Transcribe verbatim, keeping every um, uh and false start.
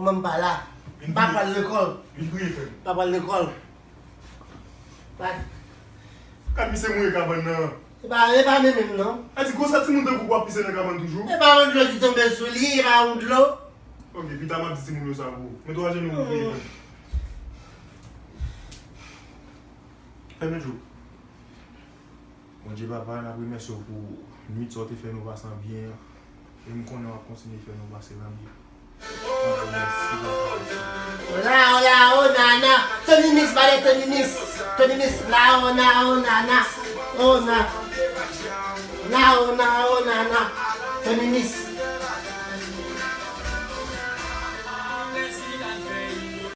Manman m pa la. M pa pral lekòl. Vin priye, frè m. M pa pral lekòl. Ba- Gad misye mouye kabann nan. E pa, e pa menm menm non. A di gwo sa timoun tankou w ap pise nan kabann toujou. E pa yon dlo ki tonbe sou li, e pa yon dlo. Ok, pita m ap di timoun yo sa pou ou. Mete w ajenou pou priye, frè m. Fèmen je w. Bondye Papa, n ap remèsye w pou nwit sa w te fè nou pase an byen an. E m konnen w ap kontinye fè nou pase l an byen. Bondye, mèsi, Papa, mèsi. Ola, ola, onana. Tony Mix, bale Tony Mix. Tony Mix, la, ona, onana. Ona. La, ona, onana. Tony Mix.